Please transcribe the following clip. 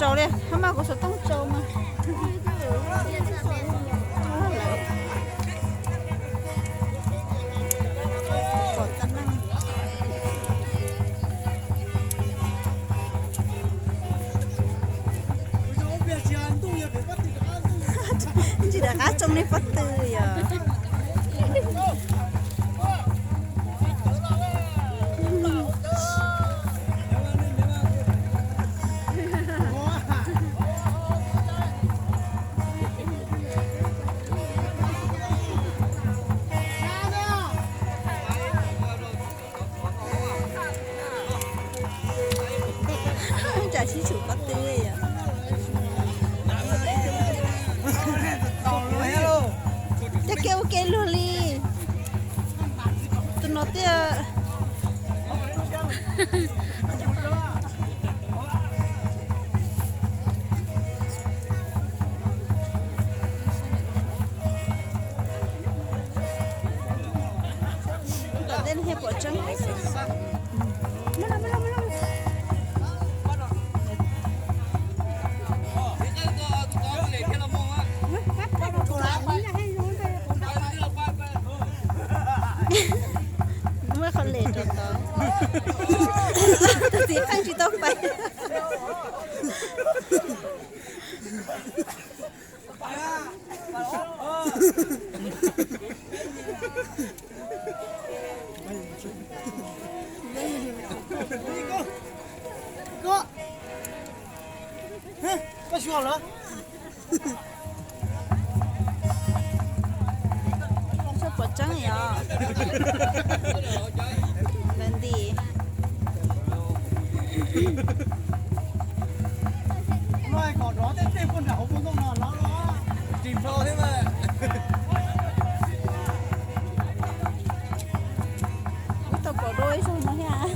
Tsaus li, hab mas kuv xov tooj tsaus mas. Ntsis rov qab tsoo nej pob tw yom. Tsam sib tsum pob tw yom. Cov kev ua ke luag li. Tus no tiag. Tom ntej no thiaj pom tseeb. Muab qhov lem rau tod. Tus txiv pheej tsis tau pais. Tsis pom tseeb yom. Lawv nti. Ib tau pom dua ib zaug no thiab.